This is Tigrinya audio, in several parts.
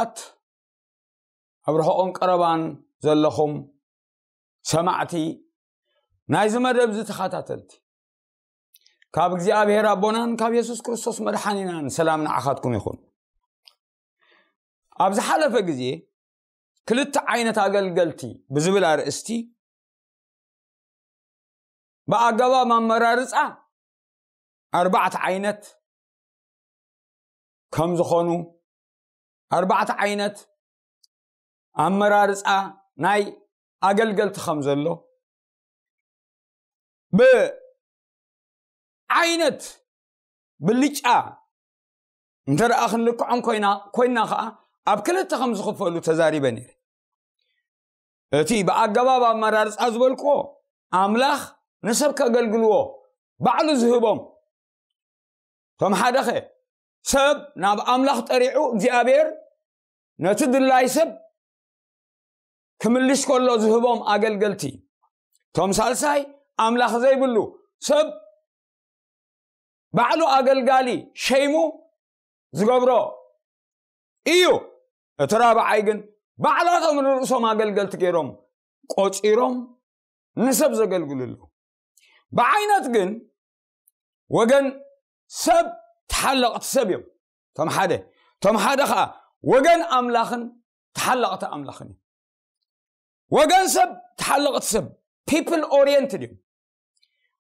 ኣት ኣብ ርሑቕን ቀረባን ዘለኹም ሰማዕቲ ናይዚ መደብ እዚ ተኸታተልቲ፣ ካብ እግዚኣብሔር ኣቦናን ካብ የሱስ ክርስቶስ መድሓኒናን ሰላም ንዓኻትኩም ይኹን። ኣብ ዝሓለፈ ግዜ ክልተ ዓይነት ኣገልገልቲ ብዝብል ኣርእስቲ ብኣገባብ ኣመራርጻ ኣርባዕተ ዓይነት ከም ዝኾኑ፣ ኣርባዕተ ዓይነት ኣመራርጻ ናይ ኣገልገልቲ ከም ዘሎ፣ ብዓይነት ብልጫ እንተ ደኣ ክንልክዖም ኮይና ኮይንና ኸኣ ኣብ ክልተ ከም ዝኽፈሉ ተዛሪበ ነይረ። እቲ ብኣገባብ ኣመራርጻ ዝበልክዎ፣ ኣምላኽ ንሰብ ከገልግልዎ ባዕሉ ዝህቦም። ከም ሓደኸ ሰብ ናብ ኣምላኽ ጠሪዑ እግዚኣብሔር ነቲ ድላይ ሰብ ክምልሽ ከሎ ዝህቦም ኣገልገልቲ። እቶም ሳልሳይ ኣምላኽ ዘይብሉ ሰብ ባዕሉ ኣገልጋሊ ሸይሙ ዝገብሮ እዩ። እቲ ራብዓይ ግን ባዕላቶም ንርእሶም ኣገልገልቲ ገይሮም ቆጺሮም ንሰብ ዘገልግሉ ኣለዉ። ብዓይነት ግን ወገን ሰብ ተሓለቕቲ ሰብ እዮም። እቶም ሓደ፣ እቶም ሓደ ኸዓ ወገን ኣምላኽን ተሓለቕቲ ኣምላኽን እዮም። ወገን ሰብ ተሓለቕቲ ሰብ፣ people oriented እዮም።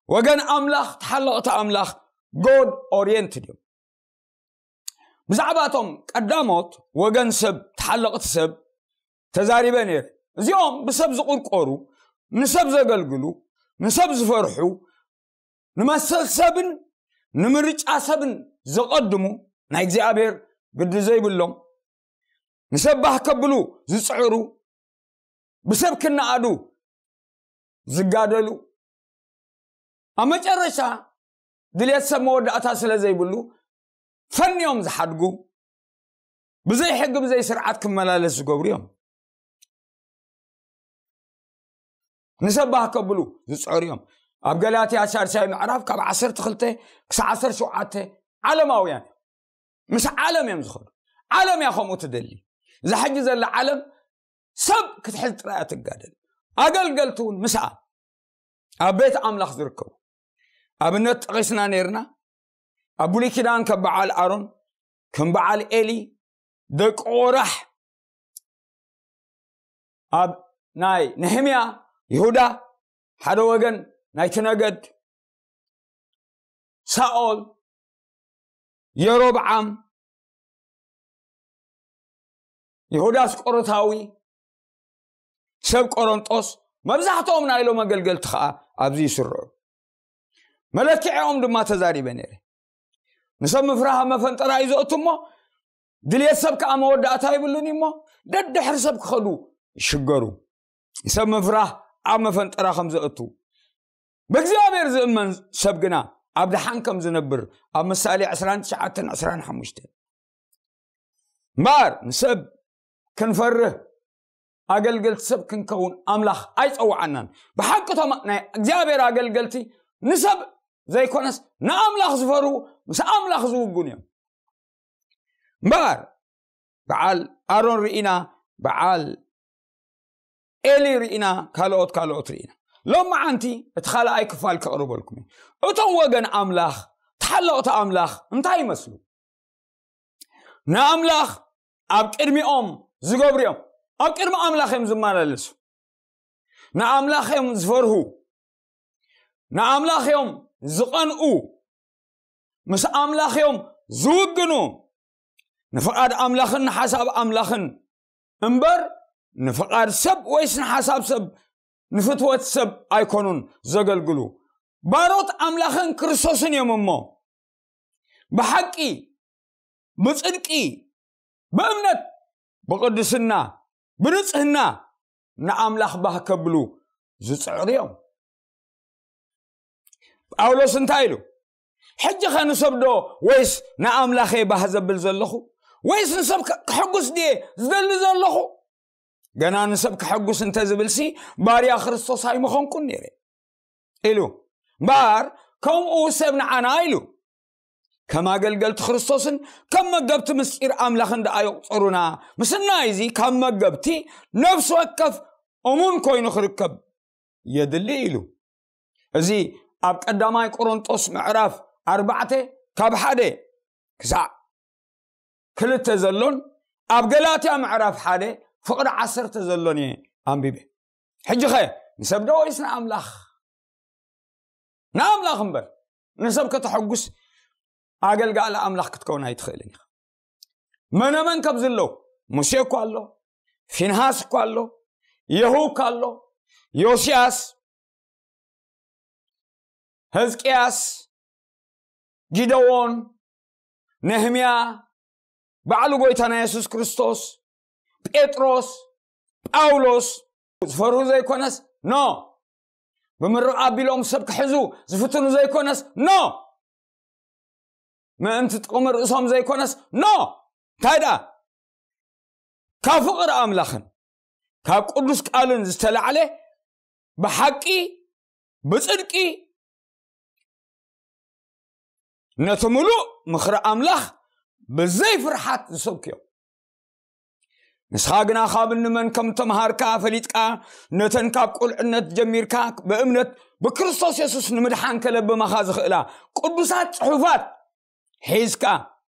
ወገን ኣምላኽ ተሓለቕቲ ኣምላኽ፣ God oriented እዮም። ብዛዕባ እቶም ቀዳሞት ወገን ሰብ ተሓለቕቲ ሰብ ተዛሪበ ነይረ። እዚኦም ብሰብ ዝቑርቆሩ፣ ንሰብ ዘገልግሉ፣ ንሰብ ዝፈርሑ፣ ንመሰል ሰብን ንምርጫ ሰብን ዘቐድሙ፣ ናይ እግዚኣብሔር ግዲ ዘይብሎም፣ ንሰብ ባህ ከብሉ ዝጽዕሩ፣ ብሰብ ክነኣዱ ዝጋደሉ፣ ኣብ መጨረሻ ድልየት ሰብ መወዳእታ ስለ ዘይብሉ ፈንዮም ዝሓድጉ፣ ብዘይ ሕጊ ብዘይ ስርዓት ክመላለስ ዝገብሩ እዮም። ንሰብ ባህ ከብሉ ዝጽዕሩ እዮም። ኣብ ገላትያ ሳልሳይ ምዕራፍ ካብ ዓሰርተ ክልተ ክሳብ ዓሰርተ ሸውዓተ ዓለማውያን እዮም። ምስ ዓለም እዮም ዝኸዱ። ዓለም እያ ከምኡ ትደሊ። እዛ ሕጂ ዘላ ዓለም ሰብ ክትሕዝ ጥራይ እያ ትጋደል። ኣገልገልቲ እውን ምስኣ ኣብ ቤት ኣምላኽ ዝርከቡ ኣብነት ጠቒስና ነይርና። ኣብ ብሉይ ኪዳን ከም በዓል ኣሮን፣ ከም በዓል ኤሊ፣ ደቂ ቆራሕ፣ ኣብ ናይ ነህምያ፣ ይሁዳ ሓደ ወገን ናይቲ ነገድ፣ ሳኦል፣ የሮብዓም፣ ይሁዳ ኣስቆሮታዊ፣ ሰብ ቆሮንጦስ፣ መብዛሕትኦም ናይ ሎም ኣገልገልቲ ኸዓ ኣብዚ ይስርዑ። መለክዒኦም ድማ ተዛሪበ ነይረ። ንሰብ ምፍራህ ኣብ መፈንጠራ እዩ ዘእቱ እሞ፣ ድልየት ሰብ ከዓ መወዳእታ ይብሉን እዩ እሞ፣ ደድሕሪ ሰብ ክኸዱ ይሽገሩ። ንሰብ ምፍራህ ኣብ መፈንጠራ ከም ዘእቱ፣ ብእግዚኣብሔር ዝእመን ሰብ ግና ኣብ ደሓን ከም ዝነብር ኣብ ምሳሌ ዕስራን ትሽዓተን ዕስራን ሓሙሽተን። እምበኣር ንሰብ ክንፈርህ ኣገልገልቲ ሰብ ክንከውን ኣምላኽ ኣይጸውዓናን። ብሓቂ እቶም ናይ እግዚኣብሔር ኣገልገልቲ ንሰብ ዘይኮነስ ንኣምላኽ ዝፈርሁ ምስ ኣምላኽ ዝውግኑ እዮም። እምበኣር በዓል ኣሮን ርኢና፣ በዓል ኤሊ ርኢና፣ ካልኦት ካልኦት ርኢና። ሎም መዓንቲ እቲ ካልኣይ ክፋል ከቕርበልኩም እዩ። እቶም ወገን ኣምላኽ፣ ተሓለቕቲ ኣምላኽ እንታይ ይመስሉ? ንኣምላኽ ኣብ ቅድሚኦም ዝገብሩ እዮም። ኣብ ቅድሚ ኣምላኽ እዮም ዝመላለሱ። ንኣምላኽ እዮም ዝፈርሁ። ንኣምላኽ እዮም ዝቐንኡ። ምስ ኣምላኽ እዮም ዝውግኑ። ንፍቓድ ኣምላኽን ንሓሳብ ኣምላኽን እምበር ንፍቓድ ሰብ ወይስ ንሓሳብ ሰብ፣ ንፍትወት ሰብ ኣይኮኑን ዘገልግሉ። ባሮት ኣምላኽን ክርስቶስን እዮም እሞ ብሓቂ፣ ብጽድቂ፣ ብእምነት፣ ብቕድስና፣ ብንጽህና ንኣምላኽ ባህ ከብሉ ዝጽዕሩ እዮም። ጳውሎስ እንታይ ኢሉ? ሕጂ ኸ ንሰብ ዶ ወይስ ንኣምላኽ እየ ባህ ዘብል ዘለኹ? ወይስ ንሰብ ከ-፣ ከሐጉስ ድየ ዝደሊ ዘለኹ? ገና ንሰብ ከሐጉስ እንተ ዝብልሲ ባርያ ክርስቶስ ኣይምኾንኩን ነይረ ኢሉ። እምበኣር ከምኡ ሰብ ንዓና ኢሉ። ከም ኣገልገልቲ ክርስቶስን ከም መገብቲ ምስጢር ኣምላኽን ደኣ ይቑጸሩና። ምስናይ እዚ ካብ መገብቲ ነፍሲ ወከፍ እሙን ኮይኑ ክርከብ የድሊ ኢሉ። እዚ ኣብ ቀዳማይ ቆሮንጦስ ምዕራፍ ኣርባዕተ ካብ ሓደ ክሳዕ ክልተ ዘሎን ኣብ ገላትያ ምዕራፍ ሓደ ፍቕዲ ዓሰርተ ዘሎን እየ ኣንቢበ። ሕጂ ኸ ንሰብ ዶ ወይስ ንኣምላኽ? ንኣምላኽ እምበር። ንሰብ ከተሐጉስ ኣገልጋሊ ኣምላኽ ክትከውን ኣይትኽእልን ኢኻ። መነመን ከብዚ ኣለዉ። ሙሴ እኳ ኣሎ፣ ፊንሃስ እኳ ኣሎ፣ የሁ እኳ ኣሎ፣ ዮስያስ፣ ህዝቅያስ፣ ጊደዎን፣ ነህምያ፣ ባዕሉ ጎይታና የሱስ ክርስቶስ፣ ጴጥሮስ፣ ጳውሎስ ዝፈርሁ ዘይኮነስ ኖ፣ ብምርቕ ኣቢሎም ሰብ ክሕዙ ዝፍትኑ ዘይኮነስ ኖ፣ ምእንቲ ጥቕሚ ርእሶም ዘይኮነስ ኖ። እንታይ ደኣ? ካብ ፍቕሪ ኣምላኽን ካብ ቅዱስ ቃሉን ዝተላዕለ ብሓቂ ብጽድቂ ነቲ ምሉእ ምኽሪ ኣምላኽ ብዘይ ፍርሓት ዝሰብኩ እዮም። ንስኻ ግና ካብ እንመን ከም ተምሃርካ ፈሊጥካ፣ ነተን ካብ ቁልዕነት ጀሚርካ ብእምነት ብክርስቶስ የሱስ ንምድሓን ከለብማኻ ዝኽእላ ቅዱሳት ጽሑፋት ሒዝካ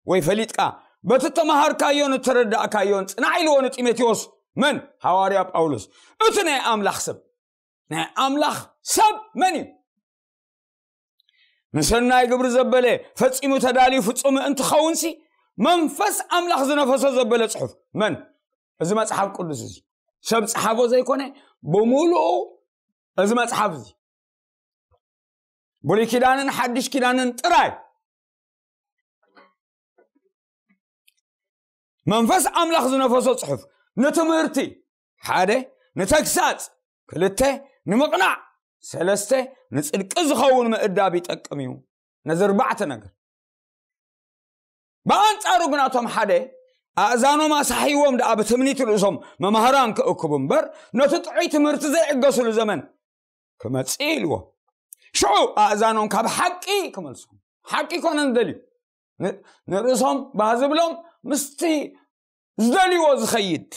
ወይ ፈሊጥካ፣ በቲ ተምሃርካዮን እተረዳእካዮን ጽናዕ ኢልዎ ንጢሞቴዎስ። መን? ሃዋርያ ጳውሎስ። እቲ ናይ ኣምላኽ ሰብ፣ ናይ ኣምላኽ ሰብ መን እዩ? ንሰናይ ግብሪ ዘበለ ፈጺሙ ተዳልዩ ፍጹም እንትኸውንሲ፣ መንፈስ ኣምላኽ ዝነፈሶ ዘበለ ጽሑፍ መን? እዚ መጽሓፍ ቅዱስ እዚ ሰብ ጸሓፎ ዘይኮነ፣ ብምሉኡ እዚ መጽሓፍ እዚ፣ ብሉይ ኪዳንን ሓድሽ ኪዳንን ጥራይ፣ መንፈስ ኣምላኽ ዝነፈሶ ጽሑፍ፣ ንትምህርቲ ሓደ፣ ንተግሳጽ ክልተ፣ ንምቕናዕ ሰለስተ፣ ንጽድቂ ዝኸውን ምእዳብ ይጠቅም እዩ። ነዚ ኣርባዕተ ነገር። ብኣንጻሩ ግና እቶም ሓደ ኣእዛኖም ኣሳሕይዎም ደኣ ብትምኒት ርእሶም መማህራን ክእክቡ እምበር፣ ነቲ ጥዑይ ትምህርቲ ዘይዕገሱሉ ዘመን ክመጽእ ኢልዎ። ሽዑ ኣእዛኖም ካብ ሓቂ ክመልሱ፣ ሓቂ ኮነ ዝደልዩ፣ ን-፣ ንርእሶም ባህ ዝብሎም ምስቲ ዝደልይዎ ዝኸይድ።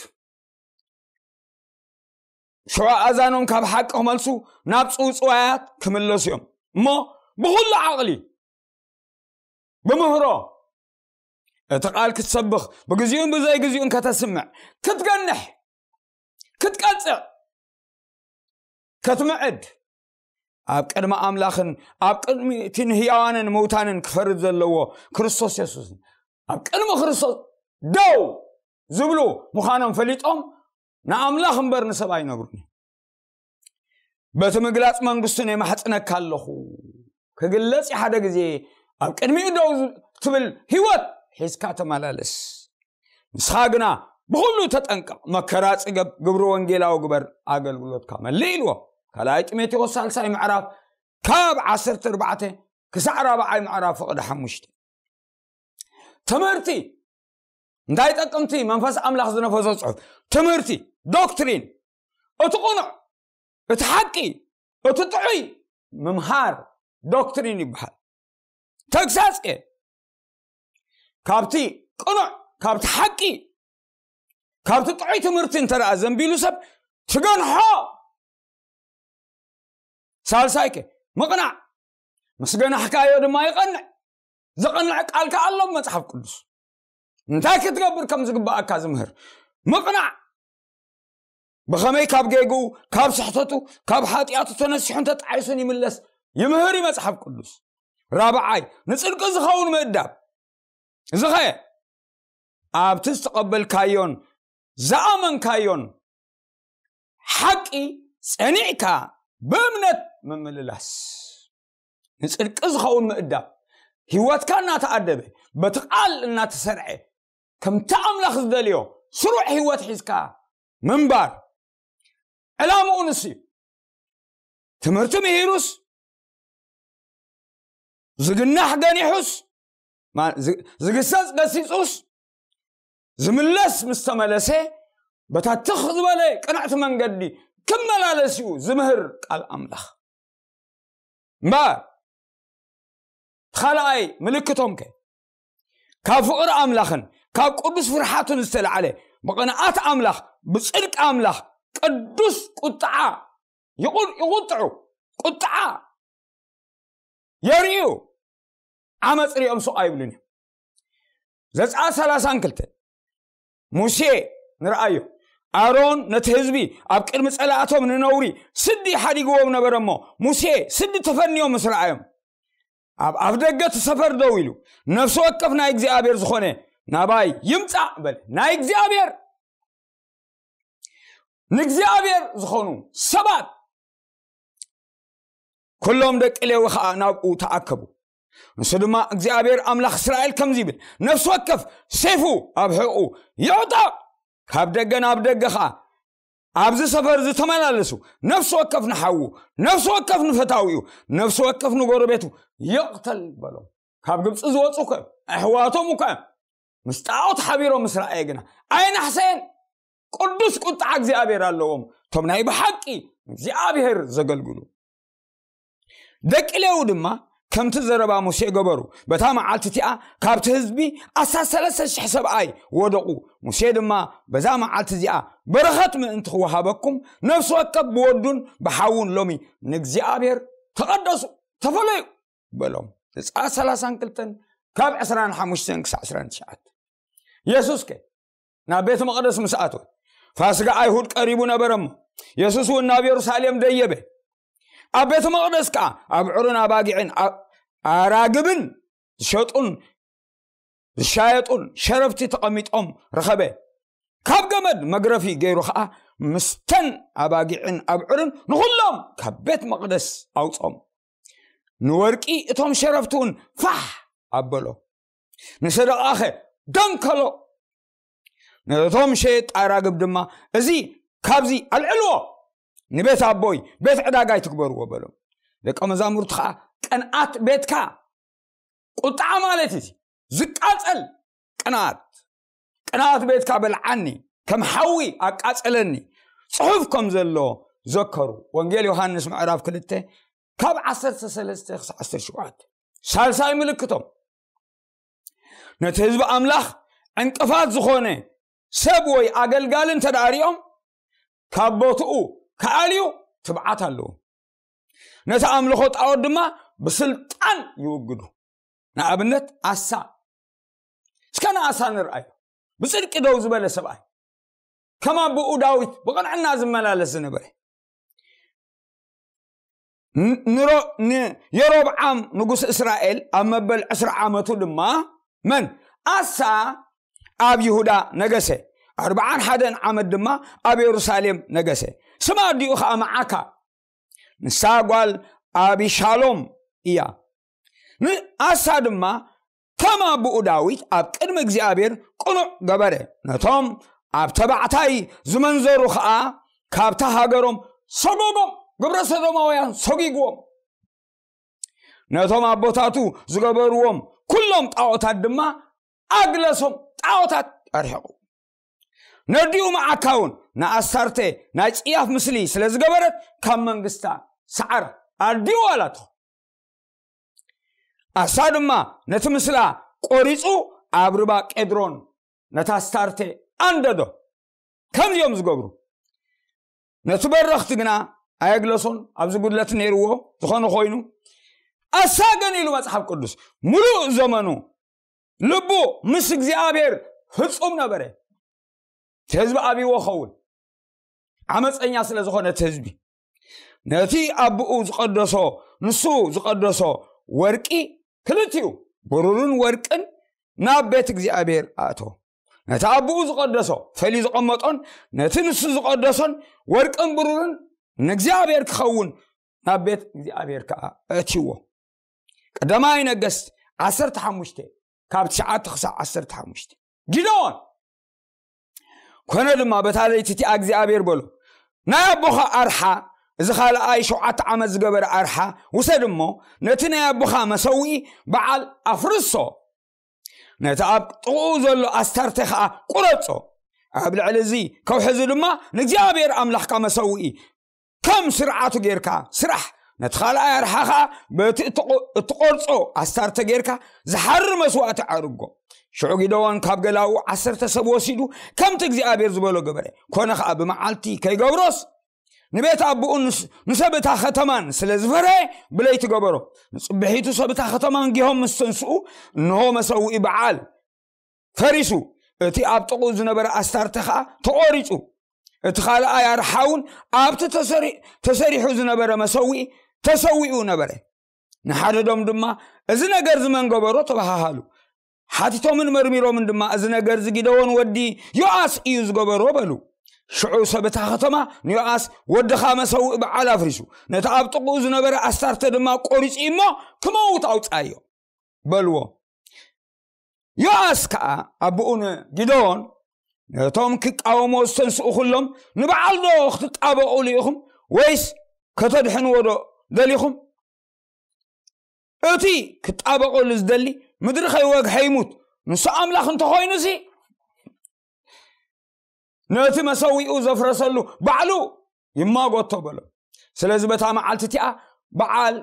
ሽዑ ኣእዛኖም ካብ ሓቂ ክመልሱ ናብ ጽውጽዋያት ክምለሱ እዮም። እሞ ብኹሉ ዓቕሊ፣ ብምህሮ፣ እቲ ቃል ክትሰብኽ፣ ብግዚኡን ብዘይግዚኡን ከተስምዕ፣ ክትገንሕ፣ ክትቀጽዕ፣ ከትምዕድ፣ ኣብ ቅድሚ ኣምላኽን ኣብ ቅድሚ እቲ ንህያዋንን ምውታንን ክፈርድ ዘለዎ ክርስቶስ የሱስን ኣብ ቅድሚ ክርስቶስ ደው ዝብሉ ምዃኖም ፈሊጦም ንኣምላኽ እምበር ንሰብ ኣይነግሩን እዮም። በቲ ምግላጽ መንግስቱን የማሕጽነካ ኣለኹ። ክግለጽ ሓደ ግዜ ኣብ ቅድሚኡ ደው ትብል ህይወት ሒዝካ ተመላለስ። ንስኻ ግና ብኹሉ ተጠንቀቕ፣ መከራ ጽገብ፣ ግብሪ ወንጌላዊ ግበር፣ ኣገልግሎትካ መልእ ኢልዎ። ካልኣይ ጢሞቴዎስ ሳልሳይ ምዕራፍ ካብ ዓሰርተ ኣርባዕተ ክሳዕ ራብዓይ ምዕራፍ ፍቕዲ ሓሙሽተ። ትምህርቲ እንታይ ጠቅምቲ መንፈስ ኣምላኽ ዝነፈሶ ጽሑፍ? ትምህርቲ፣ ዶክትሪን፣ እቲ ቅኑዕ፣ እቲ ሓቂ፣ እቲ ጥዑይ ምምሃር ዶክትሪን ይበሃል። ተግሳጽ ከ ካብቲ ቅኑዕ፣ ካብቲ ሓቂ፣ ካብቲ ጥዑይ ትምህርቲ እንተ ደኣ ዘንቢሉ ሰብ ትገንሖ። ሳልሳይ ከ ምቕናዕ፣ ምስ ገናሕካዮ ድማ ይቐንዕ። ዘቐንዕ ቃል ከኣ ኣሎ ኣብ መጽሓፍ ቅዱስ። እንታይ ክትገብር ከም ዝግባኣካ ዝምህር ምቕናዕ። ብኸመይ ካብ ጌግኡ፣ ካብ ስሕተቱ፣ ካብ ሓጢኣቱ ተነሲሑን ተጣዒሱን ይምለስ ይምህር እዩ መጽሓፍ ቅዱስ። ራብዓይ፣ ንጽድቂ ዝኸውን ምእዳብ። እዚ ኸ ኣብቲ ዝተቐበልካዮን ዝኣመንካዮን ሓቂ ጸኒዕካ ብእምነት ምምልላስ። ንጽድቂ ዝኸውን ምእዳብ፣ ህይወትካ እናተኣደበ፣ በቲ ቃል እናተሰርዐ፣ ከምቲ ኣምላኽ ዝደልዮ ስሩዕ ህይወት ሒዝካ ምንባር። ዕላምኡ ንሱ እዩ። ትምህርቲ ምሂሩስ፣ ዝግናሕ ገኒሑስ፣ ማ-፣ ዝ-፣ ዝግሰጽ ገሲጹስ፣ ዝምለስ ምስ ተመለሰ፣ በታ ትኽ ዝበለ ቅንዕቲ መንገዲ ክመላለስ እዩ ዝምህር ቃል ኣምላኽ። እምበኣር፣ ካልኣይ ምልክቶም ከ? ካብ ፍቕሪ ኣምላኽን ካብ ቅዱስ ፍርሓቱን ዝተላዕለ፣ ብቕንኣት ኣምላኽ፣ ብጽድቂ ኣምላኽ ቅዱስ ቁጥዓ ይቑ- ይቑጥዑ። ቁጥዓ የርእዩ። ዓመፅ ሪኦም ስቕ ኣይብሉን እዮም። ዘጸኣት ሰላሳን ክልተን ሙሴ ንርኣዮ። ኣሮን ነቲ ህዝቢ ኣብ ቅድሚ ጸላእቶም ንነውሪ ስዲ ሓዲግዎም ነበረ እሞ፣ ሙሴ ስዲ ተፈንዮም ምስ ረኣዮም፣ ኣብ ኣፍ ደገ እቲ ሰፈር ደው ኢሉ፣ ነፍሲ ወከፍ ናይ እግዚኣብሔር ዝኾነ ናባይ ይምጻእ በለ። ናይ እግዚኣብሔር ንእግዚኣብሔር ዝኾኑ ሰባት ኩሎም ደቂ ሌዊ ኸዓ ናብኡ ተኣከቡ። ንሱ ድማ እግዚኣብሔር ኣምላኽ እስራኤል ከምዚ ይብል፣ ነፍሲ ወከፍ ሴፉ ኣብ ሕቑ ይዕጠቕ፣ ካብ ደገ ናብ ደገ ኸዓ ኣብዚ ሰፈር ዝተመላለሱ ነፍሲ ወከፍ ንሓዉ፣ ነፍሲ ወከፍ ንፈታዊኡ፣ ነፍሲ ወከፍ ንጎረቤቱ ይቕተል በሎም። ካብ ግብፂ ዝወፁ እኮ እዮም፣ ኣሕዋቶም እኮ እዮም። ምስ ጣዖት ሓቢሮም ምስ ረኣየ ግና ኣይናሕሰየን። ቅዱስ ቁጥዓ እግዚኣብሔር ኣለዎም እቶም ናይ ብሓቂ እግዚኣብሔር ዘገልግሉ። ደቂ ሌዊ ድማ ከምቲ ዘረባ ሙሴ ገበሩ። በታ መዓልቲ እቲኣ ካብቲ ህዝቢ ኣስታት ሰለስተ ሽሕ ሰብኣይ ወደቑ። ሙሴ ድማ በዛ መዓልቲ እዚኣ በረኸት ምእንቲ ክወሃበኩም ነፍሲ ወከፍ ብወዱን ብሓዉን ሎሚ ንእግዚኣብሔር ተቐደሱ፣ ተፈለዩ በሎም። ዘጸኣት ሰላሳን ክልተን ካብ ዕስራን ሓሙሽተን ክሳዕ ዕስራን ትሽዓተ። የሱስ ከ ናብ ቤተ መቕደስ ምስ ኣተወ ፋስጋ ኣይሁድ ቀሪቡ ነበረ እሞ፣ የሱስ እውን ናብ የሩሳሌም ደየበ። ኣብ ቤተ መቕደስ ከኣ ኣብዑርን ኣባጊዕን ኣ- ኣራግብን ዝሸጡን ዝሻየጡን ሸረፍቲ ተቐሚጦም ረኸበ። ካብ ገመድ መግረፊ ገይሩ ኸኣ ምስተን ኣባጊዕን ኣብዑርን ንኹሎም ካብ ቤት መቕደስ ኣውጾም። ንወርቂ እቶም ሸረፍቲ እውን ፋሕ ኣበሎ። ንሰደቓኸ ደንከሎ። ነቶም ሸየጥ ኣራግብ ድማ እዚ ካብዚ ኣልዕልዎ፣ ንቤት ኣቦይ ቤት ዕዳጋ ኣይትግበርዎ በሎም። ደቀ መዛሙርቲ ኸዓ ቅንኣት ቤትካ ቁጥዓ ማለት እዩ። ዝቃጸል ቅንኣት፣ ቅንኣት ቤትካ በልዓኒ፣ ከም ሓዊ ኣቃጸለኒ ጽሑፍ ከም ዘሎ ዘከሩ። ወንጌል ዮሃንስ ምዕራፍ ክልተ ካብ ዓሰርተ ሰለስተ ክሳዕ ዓሰርተ ሸውዓተ። ሳልሳይ ምልክቶም ነቲ ህዝቢ ኣምላኽ ዕንቅፋት ዝኾነ ሰብ ወይ ኣገልጋሊ እንተ ደኣ ሪኦም ካብ ቦትኡ ክኣልዩ ትብዓት ኣለዎም። ነቲ ኣምልኾ ጣዖት ድማ ብስልጣን ይውግዱ። ንኣብነት ኣሳ፣ እስከ ንኣሳ ንርኣዮ። ብጽድቂ ደው ዝበለ ሰብኣይ፣ ከም ኣቦኡ ዳዊት ብቕንዕና ዝመላለስ ዝነበረ። ን- ንሮ- ንየሮብዓም ንጉስ እስራኤል ኣብ መበል ዕስራ ዓመቱ ድማ መን ኣሳ ኣብ ይሁዳ ነገሰ። ኣርብዓን ሓደን ዓመት ድማ ኣብ የሩሳሌም ነገሰ። ስማ ኣዲኡ ኸዓ መዓካ፣ ንሳ ጓል ኣቢሻሎም እያ። ንኣሳ ድማ ከም ኣቦኡ ዳዊት ኣብ ቅድሚ እግዚኣብሔር ቅኑዕ ገበረ። ነቶም ኣብ ተባዕታይ ዝመንዘሩ ኸዓ ካብታ ሃገሮም ሰጎጎም፣ ግብረ ሰዶማውያን ሰጒግዎም። ነቶም ኣቦታቱ ዝገበርዎም ኩሎም ጣዖታት ድማ ኣግለሶም፣ ጣዖታት ኣርሒቑ። ነዲኡ መዓካ እውን ንኣስታርተ ናይ ጽያፍ ምስሊ ስለ ዝገበረት ካብ መንግስታ ሰዓራ፣ ኣዲኡ ኣላቶ። ኣሳ ድማ ነቲ ምስላ ቆሪጹ ኣብ ርባ ቄድሮን ነታ ኣስታርተ ኣንደዶ። ከምዚኦም ዝገብሩ። ነቲ በረኽቲ ግና ኣየግለሶን። ኣብዚ ጉድለት ነይርዎ ዝኾነ ኮይኑ ኣሳ ግን ኢሉ መጽሓፍ ቅዱስ፣ ሙሉእ ዘመኑ ልቡ ምስ እግዚኣብሔር ፍጹም ነበረ። እቲ ህዝቢ ኣብይዎ ኸውን፣ ዓመፀኛ ስለ ዝኾነ እቲ ህዝቢ ነቲ ኣቦኡ ዝቐደሶ፣ ንሱ ዝቐደሶ ወርቂ፣ ክልቲኡ ብሩርን ወርቅን ናብ ቤት እግዚኣብሔር ኣእተዎ። ነቲ ኣቦኡ ዝቐደሶ ፈልዩ ዝቐመጦን ነቲ ንሱ ዝቐደሶን ወርቅን ብሩርን ንእግዚኣብሔር ክኸውን ናብ ቤት እግዚኣብሔር ከዓ ኣእትይዎ። ቀዳማይ ነገስት ዓሰርተ ሓሙሽተ ካብ ትሽዓተ ክሳዕ ዓሰርተ ሓሙሽተ። ጊደዎን ኮነ ድማ በታ ለይቲ እቲኣ እግዚኣብሔር በሎ፣ ናይ ኣቦኻ ኣርሓ፣ እዚ ካልኣይ ሸውዓተ ዓመት ዝገበረ ኣርሓ ውሰድ እሞ ነቲ ናይ ኣቦኻ መሰውኢ በዓል ኣፍርሶ፣ ነቲ ኣብ ጥቕኡ ዘሎ ኣስታርተ ኸዓ ቁረጾ። ኣብ ልዕሊ እዚ ከውሒ እዚ ድማ ንእግዚኣብሔር ኣምላኽካ መሰውኢ ከም ስርዓቱ ጌርካ ስራሕ። ነቲ ካልኣይ ኣርሓ ኸኣ በቲ እትቆ-፣ እትቆርጾ ኣስታርተ ጌርካ ዝሓሪ መስዋእቲ ኣዕርጎ። ሽዑ ጊደዎን ካብ ገላኡ ዓሰርተ ሰብ ወሲዱ ከምቲ እግዚኣብሔር ዝበሎ ገበረ። ኮነ ኸኣ ብመዓልቲ ከይገብሮስ ንቤት ኣቦኡ ንስ-፣ ንሰብ እታ ኸተማን ስለ ዝፈርሀ ብለይቲ ገበሮ። ንጽብሒቱ ሰብ እታ ኸተማ እንጊሆም ምስ ተንስኡ እንሆ መሰውኢ በዓል ፈሪሱ፣ እቲ ኣብ ጥቕኡ ዝነበረ ኣስታርተ ኸኣ ተቖሪጹ። እቲ ኻልኣይ ኣርሓ እውን ኣብቲ ተሰሪ-፣ ተሰሪሑ ዝነበረ መሰውኢ ተሰዊኡ ነበረ። ንሓደዶም ድማ፣ "እዚ ነገር እዚ መን ገበሮ?" ተባሃሃሉ። ሓቲቶምን መርሚሮምን ድማ፣ "እዚ ነገር እዚ ጊደዎን ወዲ ዮኣስ እዩ ዝገበሮ" በሉ። ሽዑ ሰብ እታ ኸተማ ንዮኣስ፣ "ወድኻ መሰውኢ በዓል ኣፍሪሱ፣ ነቲ ኣብ ጥቕኡ ዝነበረ ኣስታርተ ድማ ቆሪጹ እሞ ክመውት ኣውጻዮ" በልዎ። ዮኣስ ከኣ ኣቦኡ ንጊደዎን፣ "ነቶም ክቃወሞ ዝተንስኡ ኩሎም ንበዓል ዶ ክትጣበቑሉ ኢኹም ወይስ ከተድሕንዎ ዶ ደሊኹም? እቲ ክጣበቐሉ ዝደሊ ምድሪ ከይወግሐ ይሙት፣ ንሱ ኣምላኽ እንተኾይኑሲ ነቲ መሰዊኡ ዘፍረሰሉ ባዕሉ ይማጎቶ" በሎ። ስለዚ በታ መዓልቲ እቲኣ በዓል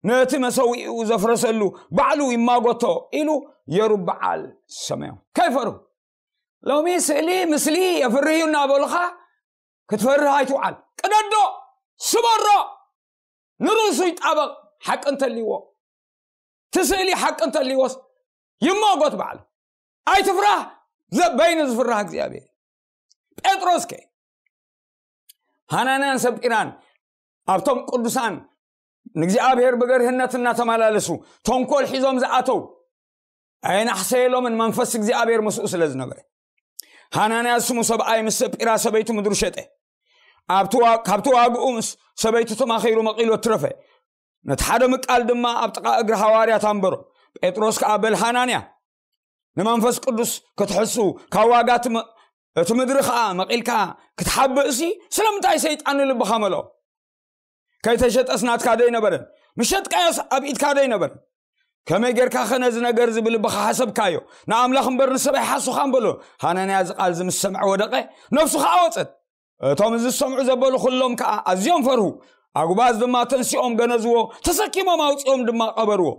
ነቲ መሰዊኡ ዘፍረሰሉ ባዕሉ ይማጎቶ ኢሉ የሩብዓል ሰመዮ። ከይፈርሁ ሎሚ ስእሊ ምስሊ የፍርህ እዩ እናበሉኻ ክትፈርህ ኣይትውዓል። ቅደዶ፣ ስበሮ፣ ንርእሱ ይጣበቕ። ሓቂ እንተልይዎ፣ እቲ ስእሊ ሓቂ እንተልይዎስ ይማጎት ባዕሉ። ኣይትፍራህ፣ ዘ-፣ በይኑ ዝፍራህ እግዚኣብሔር። ጴጥሮስ ከ ሃናንያን ሰጲራን ኣብቶም ቅዱሳን ንእግዚኣብሔር ብገርህነት እናተመላለሱ ተንኮል ሒዞም ዝኣተው ኣይናሕሰየሎምን፣ መንፈስ እግዚኣብሔር ምስኡ ስለ ዝነበረ። ሃናንያ ስሙ ሰብኣይ ምስ ሰጲራ ሰበይቱ ምድሩ ሸጠ። ኣብቲ ዋ-፣ ካብቲ ዋግኡ ምስ ሰበይቱ ተማኺሩ መቒሉ ኣትረፈ። ነቲ ሓደ ምቃል ድማ ኣብ ጥቓ እግሪ ሃዋርያት ኣንበሮ። ጴጥሮስ ከኣ፣ "በል ሃናንያ፣ ንመንፈስ ቅዱስ ክትሕሱ ካብ ዋጋ እቲ ም-፣ እቲ ምድሪ ከኣ መቒልካ ክትሓብእሲ ስለምንታይ ሰይጣን ንልብኻ መልኦ? ከይተሸጠስ ናትካ ዶ ኣይነበረን? ምሸጥካዮስ ኣብ ኢድካ ዶ ኣይነበረን? ከመይ ጌርካ ኸ ነዚ ነገር እዚ ብልብኻ ሓሰብካዮ? ንኣምላኽ እምበር ንሰብ ኣይሓሱኻን" በሎ። ሃናንያ እዚ ቃል እዚ ምስ ሰምዐ ወደቐ፣ ነፍሱ ኸኣ ወጸት። እቶም እዚ ዝሰምዑ ዘበሉ ኹሎም ከኣ ኣዝዮም ፈርሁ። ኣጉባዝ ድማ ተንሲኦም ገነዝዎ፣ ተሰኪሞም ኣውጺኦም ድማ ቀበርዎ።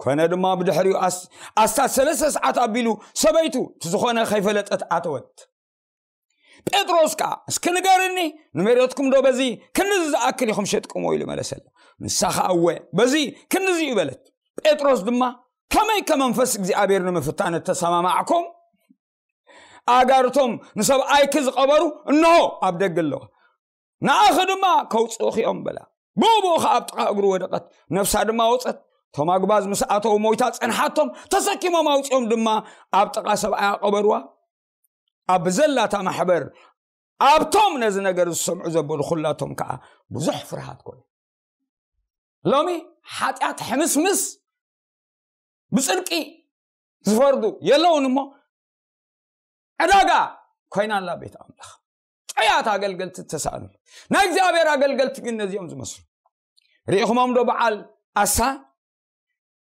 ኮነ ድማ ብድሕሪኡ ኣስ-፣ ኣስታት ሰለስተ ሰዓት ኣቢሉ ሰበይቱ እቲ ዝኾነ ከይፈለጠት ኣተወት። ጴጥሮስ ከኣ፣ "እስኪ ንገርኒ፣ ንመሬትኩም ዶ በዚ ክንድዚ ዝኣክል ኢኹም ሸጥኩምዎ?" ኢሉ መለሰላ። ንሳ ኸኣ፣ "እወ፣ በዚ ክንድዚ እዩ" በለት። ጴጥሮስ ድማ፣ "ከመይ ከ መንፈስ እግዚኣብሔር ንምፍታን እተሰማማዕኩም? ኣእጋርቶም ንሰብኣይኪ ዝቐበሩ እንሆ ኣብ ደገ ኣለዋ፣ ንኣኺ ድማ ከውጽኡኺ እዮም" በላ። ብኡብኡ ኸኣ ኣብ ጥቓ እግሩ ወደቐት፣ ነፍሳ ድማ ወጸት። እቶም ኣጉባዝ ምስ ኣተዉ ሞይታ ጸንሓቶም፣ ተሰኪሞም ኣውጺኦም ድማ ኣብ ጥቓ ሰብኣያ ቀበርዋ። ኣብ ዘላታ ማሕበር ኣብቶም ነዚ ነገር ዝሰምዑ ዘበሉ ኩላቶም ከኣ ብዙሕ ፍርሃት ኮነ። ሎሚ ሓጢኣት ሕምስምስ ብጽድቂ ዝፈርዱ የለውን እሞ ዕዳጋ ኮይና ኣላ ቤት ኣምላኽ። ጥዑያት ኣገልገልቲ ተሳእኑሉ። ናይ እግዚኣብሔር ኣገልገልቲ ግን ነዚኦም ዝመስሉ። ርኢኹሞም ዶ በዓል ኣሳ፣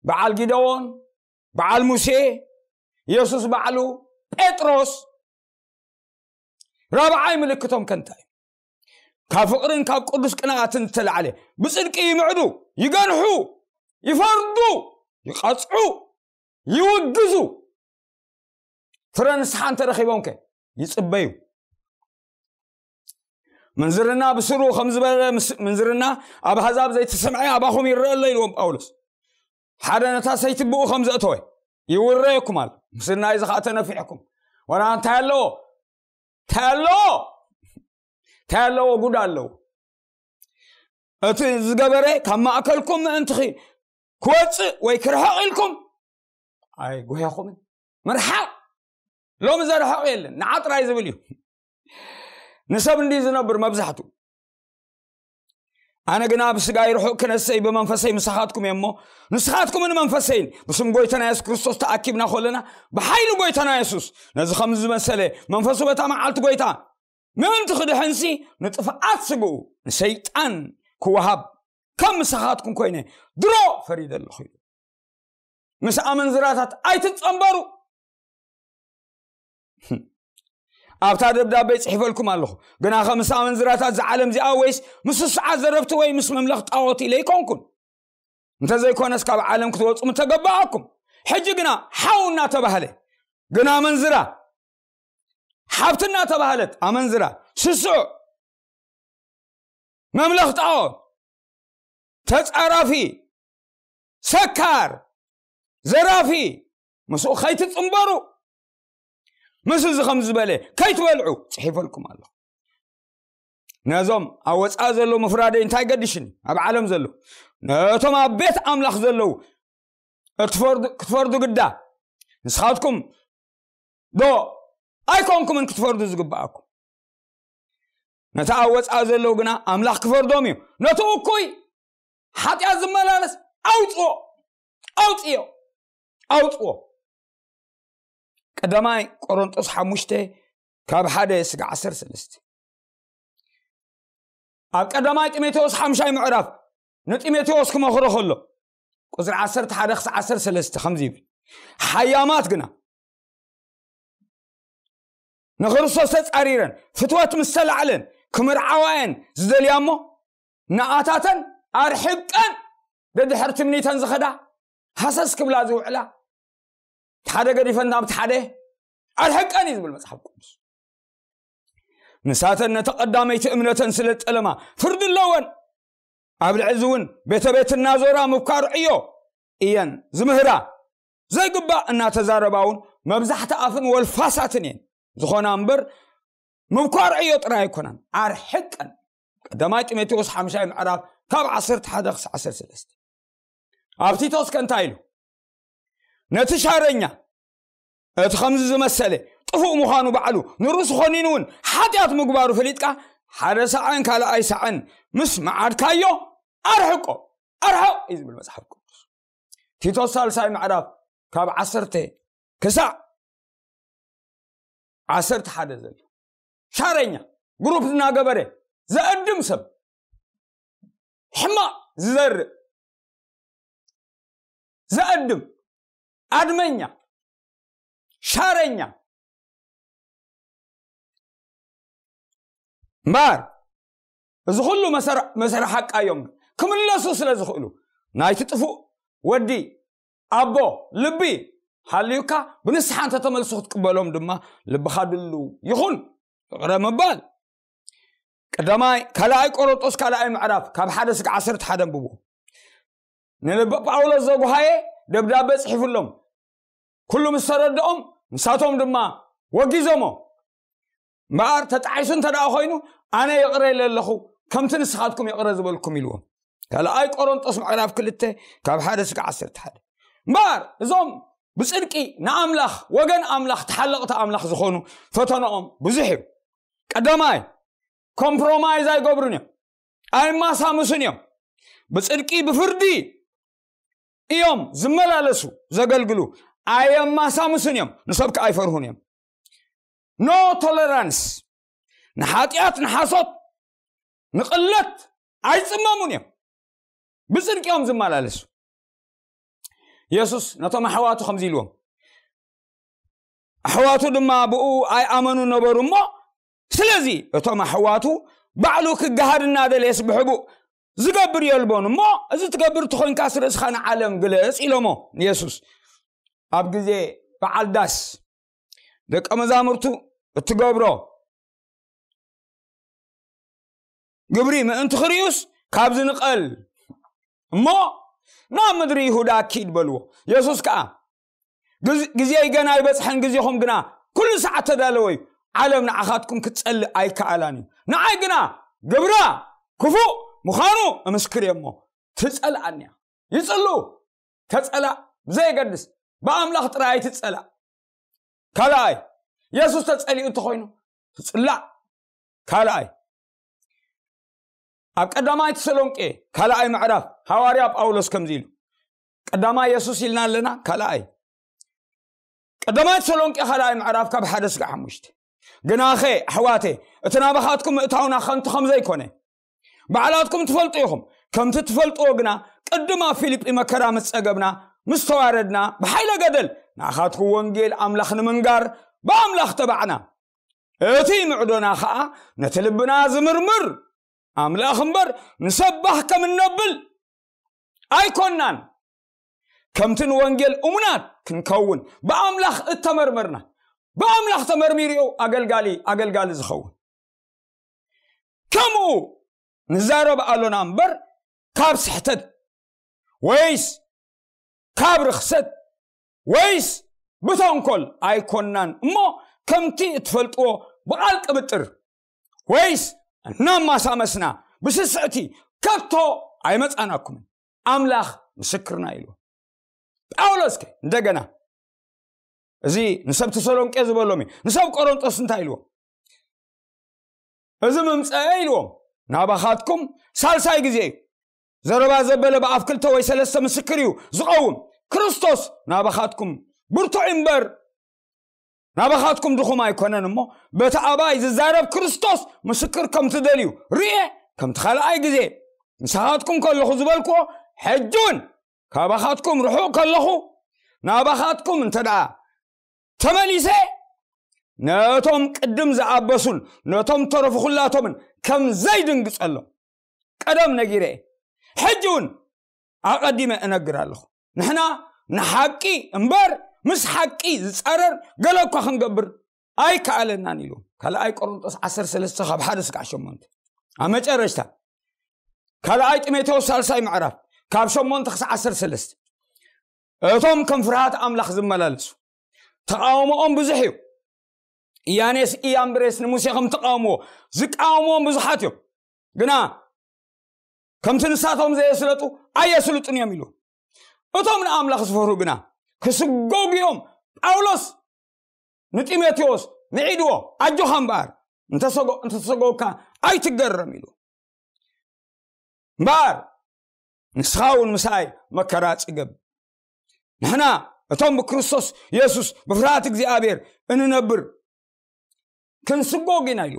በዓል ጊደዎን፣ በዓል ሙሴ፣ የሱስ ባዕሉ፣ ጴጥሮስ? ራብዓይ ምልክቶም ከ እንታይ? ካብ ፍቕርን ካብ ቅዱስ ቅንኣትን ዝተላዕለ ብጽድቂ ይምዕዱ፣ ይገንሑ፣ ይፈርዱ፣ ይቐጽዑ፣ ይውግዙ። ፍረ ንስሓ እንተረኺቦም ከ ይጽበዩ። ምንዝርና ብስሩ ከም ዝበለ ምስ-፣ ምንዝርና ኣብ ኣሕዛብ ዘይተሰምዐ ኣባኹም ይረአ ኣሎ ኢልዎም ጳውሎስ። ሓደ ነታ ሰይቲ ብኡ ከም ዘእተወ ይውረየኩም ኣሎ። ምስናይ እዚ ኸኣ ተነፊሕኩም። ወላ እንታይ ኣለዎ? እንታይ ኣለዎ? እንታይ ኣለዎ? ጉድ ኣለዎ። እቲ ዝገበረ ካብ ማእከልኩም ምእንቲ ኺ-፣ ክወጽእ ወይ ክርሕቕ ኢልኩም ኣይጎየኹምን። ምርሓቕ ሎሚ ዘርሕቕ የለን። ንዓ ጥራይ ዝብል እዩ። ንሰብ እንዲ ዝነብር መብዛሕቱ። ኣነ ግና ብስጋይ ርሑቕ ክነሰይ ብመንፈሰይ ምሳኻትኩም እየ እሞ፣ ንስኻትኩምን መንፈሰይን ብስም ጎይታና የሱስ ክርስቶስ ተኣኪብና ኾለና፣ ብሓይሊ ጎይታና የሱስ ነዚ ከም ዝመሰለ መንፈሱ በታ መዓልቲ ጎይታ ምእንቲ ክድሕንሲ ንጥፍኣት ስግኡ ንሰይጣን ክወሃብ ከም ምሳኻትኩም ኮይነ ድሮ ፈሪደ ኣለኹ ኢሉ። ምስ ኣመንዝራታት ኣይትጸንበሩ። ኣብታ ደብዳበ ይጽሒፈልኩም ኣለኹ። ግናኸ ምስ ኣመንዝራታት እዛ ዓለም እዚኣ ወይስ ምስ ስሱዓት ዘረብቲ ወይ ምስ መምለኽ ጣዖት ኢለ ኣይኮንኩን። እንተዘይኮነስ ካብ ዓለም ክትወጹ ምተገባኣኩም። ሕጂ ግና ሓው እናተባህለ፣ ግና ኣመንዝራ፣ ሓብቲ እናተባህለት ኣመንዝራ፣ ስሱዕ፣ መምለኽ ጣዖት፣ ተጻራፊ፣ ሰካር፣ ዘራፊ፣ ምስኡ ከይትጽንበሩ፣ ምስ እዚ ከም ዝበለ ከይትበልዑ ጽሒፈልኩም ኣሎ። ነዞም ኣብ ወጻኢ ዘለዉ ምፍራደይ እንታይ ገድሽኒ? ኣብ ዓለም ዘለዉ፣ ነቶም ኣብ ቤት ኣምላኽ ዘለዉ እትፈርዱ፣ ክትፈርዱ ግዳ። ንስኻትኩም ዶ ኣይኮንኩምን ክትፈርዱ ዝግብኣኩም? ነቲ ኣብ ወጻኢ ዘለዉ ግና ኣምላኽ ክፈርዶም እዩ። ነቲ እኩይ ሓጢኣት ዝመላለስ ኣውጽኦ፣ ኣውጽዮ፣ ኣውጽኦ። ቀዳማይ ቆሮንጦስ ሓሙሽተ ካብ ሓደ ስጋ ዓሰርተ ሰለስተ። ኣብ ቀዳማይ ጢሞቴዎስ ሓምሻይ ምዕራፍ ንጢሞቴዎስ ክመኽሮ ከሎ፣ ቁጽሪ ዓሰርተ ሓደ ክሳዕ ዓሰርተ ሰለስተ ከምዚ ይብል፣ ሓያማት ግና ንክርስቶስ ተጻሪረን ፍትወት ምስ ተላዕለን ክምርዓዋ እየን ዝደልያ እሞ፣ ንኣታተን ኣርሕቀን ደድሕር ትምኒተን ዝኸዳ፣ ሃሰስ ክብላ ዝውዕላ፣ እቲ ሓደ ገዲፈን ናብቲ ሓደ ኣርሕቀን እዩ ዝብል መጽሓፍ ቅዱስ። ንሳተን ነቲ ቀዳመይቲ እምነተን ስለ ዝጠለማ ፍርዲ ኣለወን። ኣብ ልዕሊ እዚ እውን ቤተ ቤት እናዞራ ምብኳር ዕዮ እየን ዝምህራ። ዘይግባእ እናተዛረባ እውን መብዛሕቲ ኣፍን ወልፋሳትን እየን ዝኾና እምበር፣ ምብኳር ዕዮ ጥራይ ኣይኮናን። ኣርሕቀን። ቀዳማይ ጢሞቴዎስ ሓምሻይ ምዕራፍ ካብ ዓሰርተ ሓደ ክሳዕ ዓሰርተ ሰለስተ። ኣብ ቲቶስ ከ እንታይ ኢሉ? ነቲ ሻረኛ፣ እቲ ከምዚ ዝመሰለ ጥፉእ ምዃኑ ባዕሉ ንርእሱ ኾኒኑ እውን ሓጢኣት ምግባሩ ፈሊጥካ፣ ሓደ ሳዕን ካልኣይ ሳዕን ምስ መዓድካዮ ኣርሕቆ፣ ኣርሕቕ እዩ ዝብል መጽሓፍ ቅዱስ። ቲቶስ ሳልሳይ ምዕራፍ ካብ ዓሰርተ ክሳዕ ዓሰርተ ሓደ ዘሎ። ሻረኛ፣ ግሩፕ እናገበረ ዘእድም ሰብ፣ ሕማቕ ዝዘርእ፣ ዘእድም፣ ኣድመኛ፣ ሻረኛ። እምበኣር እዚ ኩሉ መሰር-፣ መሰረ ሓቃዮም ክምለሱ ስለ ዝኽእሉ፣ ናይቲ ጥፉእ ወዲ ኣቦ ልቢ ሃልዩካ ብንስሓ እንተተመልሱ ክትቅበሎም ድማ ልብኻ ድልው ይኹን። ይቕረ ምባል። ቀዳማይ፣ ካልኣይ ቆሮንጦስ ካልኣይ ምዕራፍ ካብ ሓደ ስጋ ዓሰርተ ሓደ ኣንብቡ። ንልቢ ጳውሎስ ዘጉሃየ ደብዳበ ጽሒፉሎም። ኩሉ ምስ ተረድኦም፣ ንሳቶም ድማ ወጊዞሞ። እምበኣር ተጣዒሱ እንተ ደኣ ኾይኑ፣ ኣነ ይቕረ ኢለ ኣለኹ፣ ከምቲ ንስኻትኩም ይቕረ ዝበልኩም ኢልዎም። ካልኣይ ቆሮንጦስ ምዕራፍ ክልተ ካብ ሓደ ስጋ ዓሰርተ ሓደ። እምበኣር እዞም ብጽድቂ ንኣምላኽ፣ ወገን ኣምላኽ፣ ተሓለቕቲ ኣምላኽ ዝኾኑ ፈተናኦም ብዙሕ እዩ። ቀዳማይ፣ ኮምፕሮማይዝ ኣይገብሩን እዮም፣ ኣይማሳምሱን እዮም። ብጽድቂ ብፍርዲ እዮም ዝመላለሱ፣ ዘገልግሉ፣ ኣየማሳምሱን እዮም፣ ንሰብ ከኣ ኣይፈርሁን እዮም። ኖ ቶለራንስ፣ ንሓጢኣት፣ ንሓሶት፣ ንቕለት ኣይጽመሙን እዮም። ብጽድቂ እዮም ዝመላለሱ። የሱስ ነቶም ኣሕዋቱ ከምዚ ኢልዎም፣ ኣሕዋቱ ድማ ብኡ ኣይኣመኑ ነበሩ እሞ፣ ስለዚ እቶም ኣሕዋቱ ባዕሉ ክገሃድ እናደለየስ ብሕቡእ ዝገብር የልቦን እሞ፣ እዚ ትገብር እንተኾይንካስ ርእስኻ ንዓለም ግለጽ ኢሎሞ ንየሱስ። ኣብ ግዜ በዓል ዳስ ደቀ መዛሙርቱ እትገብሮ ግብሪ ምእንቲ ክርእዩስ ካብዚ ንቐል እሞ ናብ ምድሪ ይሁዳ ኪድ በልዎ። የሱስ ከኣ፣ "ግዝ-፣ ግዜይ ገና ኣይበጽሐን፣ ግዜኹም ግና ኩሉ ሰዓት ተዳለወ እዩ። ዓለም ንዓኻትኩም ክትጸልእ ኣይከኣላን እዩ። ንዓይ ግና ግብራ ክፉእ ምዃኑ እምስክር እየ እሞ ትጸልኣኒ እያ።" ይጽልኡ፣ ተጸላእ ብዘየገድስ ብኣምላኽ ጥራይ ኣይትጸላእ። ካልኣይ፣ የሱስ ተጸሊኡ እንተኾይኑ ትጽላእ። ካልኣይ፣ ኣብ ቀዳማይ ተሰሎንቄ ካልኣይ ምዕራፍ ሃዋርያ ጳውሎስ ከምዚ ኢሉ፣ ቀዳማይ የሱስ ኢልና ኣለና፣ ካልኣይ፣ ቀዳማይ ተሰሎንቄ ካልኣይ ምዕራፍ ካብ ሓደ ስጋ ሓሙሽተ። "ግናኸ ኣሕዋተ፣ እቲ ናባኻትኩም ምእታውና ከንቱ ከም ዘይኮነ ባዕላትኩም ትፈልጡ ኢኹም። ከምቲ ትፈልጥዎ ግና፣ ቅድም ኣብ ፊልጲ መከራ ምስ ጸገብና፣ ምስ ተዋረድና፣ ብሓይለ ገደል ንኣኻትኩም ወንጌል ኣምላኽ ንምንጋር ብኣምላኽ ተባዕና። እቲ ምዕዶና ኸኣ ነቲ ልብና ዝምርምር ኣምላኽ እምበር ንሰባህ ከም እነብል ኣይኮናን። ከምቲ ንወንጌል እሙናት ክንከውን ብኣምላኽ እተመርመርና፣ ብኣምላኽ ተመርሚሩ እዩ ኣገልጋሊ ኣገልጋሊ ዝኸውን። ከምኡ ንዛረብ ኣሎና እምበር ካብ ስሕተት ወይስ ካብ ርኽሰት ወይስ ብተንኮል ኣይኮናን እሞ፣ ከምቲ እትፈልጥዎ ብቓል ቅብጥር ወይስ እናማሳመስና ብስስዕቲ ከቶ ኣይመጻናኩምን፣ ኣምላኽ ምስክርና ኢሉ። ጳውሎስ ከ እንደገና እዚ ንሰብ ተሰሎንቄ ዝበሎም እዩ። ንሰብ ቆሮንጦስ እንታይ ኢልዎም? እዚ ምምፀአ ኢልዎም፣ ናባኻትኩም ሳልሳይ ግዜ እዩ። ዘረባ ዘበለ ብኣፍ ክልተ ወይ ሰለስተ ምስክር እዩ ዝቐውም። ክርስቶስ ናባኻትኩም ብርቱዕ እምበር ናባኻትኩም ድኹም ኣይኮነን እሞ፣ በቲ ኣባይ ዝዛረብ ክርስቶስ ምስክር ከም ትደልዩ ርኤ፣ ከምቲ ካልኣይ ግዜ ምሳኻትኩም ከለኹ ዝበልክዎ፣ ሕጂ እውን ካባኻትኩም ርሑቕ ከለኹ፣ ናባኻትኩም እንተ ደኣ ተመሊሰ፣ ነቶም ቅድም ዝኣበሱን ነቶም ተረፉ ኩላቶምን ከም ዘይድንግጸሎም ቀደም ነጊረ እየ። ሕጂ እውን ኣቐዲመ እነግር ኣለኹ። ንሕና ንሓቂ እምበር ምስ ሓቂ ዝጻረር ገለ እኳ ክንገብር ኣይከኣለናን ኢሉ። ካልኣይ ቆሮንጦስ ዓሰርተ ሰለስተ ካብ ሓደ እስካዕ ሸሞንተ። ኣብ መጨረሽታ ካልኣይ ጢሞቴዎስ ሳልሳይ ምዕራፍ ካብ ሸሞንተ ክሳዕ ዓሰርተ ሰለስተ። እቶም ከም ፍርሃት ኣምላኽ ዝመላለሱ ተቓውሞኦም ብዙሕ እዩ። ኢያኔስ ኢያምብሬስ ንሙሴ ከም ተቃውምዎ ዝቃወምዎም ብዙሓት እዮም። ግና ከምቲ ንሳቶም ዘየስለጡ ኣየስልጡን እዮም ኢሉ። እቶም ንኣምላኽ ዝፈርሁ ግና ክስጎጉ እዮም። ጳውሎስ ንጢሞቴዎስ ምዒድዎ፣ ኣጆኻ እምበኣር እንተሰጎ-፣ እንተተሰጎግካ ኣይትገረም ኢሉ። እምበኣር ንስኻ እውን ምሳይ መከራ ጽገብ። ንሕና እቶም ብክርስቶስ የሱስ ብፍርሃት እግዚኣብሔር እንነብር ክንስጎግ ኢና ኢሉ።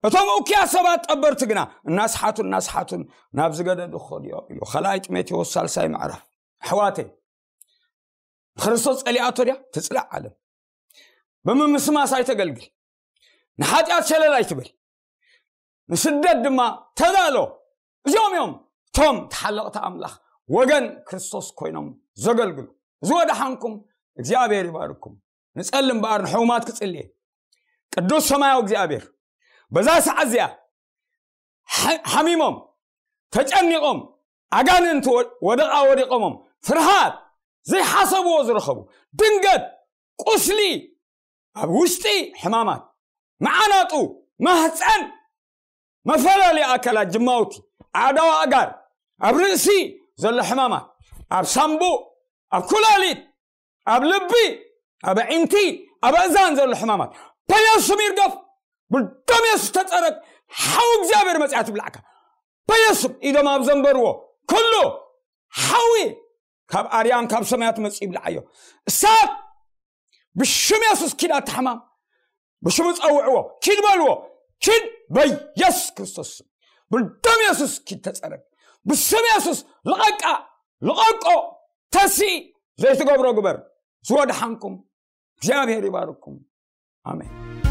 እቶም እኩያት ሰባት ጠበርቲ ግና እናስሓቱ እናስሓቱን ናብ ዝገደዱ ክኸዱ እዮም ኢሉ። ካልኣይ ጢሞቴዎስ ሳልሳይ ምዕራፍ። ኣሕዋተይ፣ ንክርስቶስ ጸሊኣቶ ድያ? ትጽላእ ዓለም። ብምምስማስ ኣይተገልግል። ንሓጢኣት ሸለል ኣይትበል። ንስደት ድማ ተዳሎ። እዚኦም እዮም እቶም ተሓለቕቲ ኣምላኽ ወገን ክርስቶስ ኮይኖም ዘገልግሉ። እዚ ወደሓንኩም እግዚኣብሔር ይባርኩም። ንጸሊ እምበኣር ንሕሙማት ክጽልየ። ቅዱስ ሰማያዊ እግዚኣብሔር፣ በዛ ሰዓት እዚኣ ሓ-፣ ሓሚሞም፣ ተጨኒቖም፣ ኣጋንንቲ ወ-፣ ወደቓ ወዲቖሞም፣ ፍርሃት ዘይሓሰብዎ ዝረኸቡ፣ ድንገት ቁስሊ ኣብ ውሽጢ ሕማማት፣ መዓናጡ፣ ማህፀን፣ መፈላለዩ ኣካላት ጅማውቲ፣ ኣዕዳዊ ኣእጋር፣ ኣብ ርእሲ ዘሎ ሕማማት፣ ኣብ ሳምቡእ፣ ኣብ ኩላሊት፣ ኣብ ልቢ፣ ኣብ ኣዒንቲ፣ ኣብ ኣእዛን ዘሎ ሕማማት በየሱም ይርገፍ። ብደም የሱስ ተፀረግ። ሓው እግዚኣብሔር መፅያ ትብላዕካ። በየሱም ኢዶም ኣብ ዘንበርዎ ኩሉ ሓዊ ካብ ኣርያም ካብ ሰማያት መፅኡ ይብልዓዮ። እሳት ብሽም የሱስ ኪድ ኣታ ሕማም፣ ብሽሙ ጸውዕዎ፣ ኪድ በልዎ፣ ኪድ በየሱስ ክርስቶስ ስም። ብደም የሱስ ኪድ ተጸረግ። ብስም የሱስ ልቐቃ፣ ልቐቆ፣ ተሲ ዘይትገብሮ ግበር። ዝወድሓንኩም እግዚኣብሔር ይባርኩም። ኣሜን።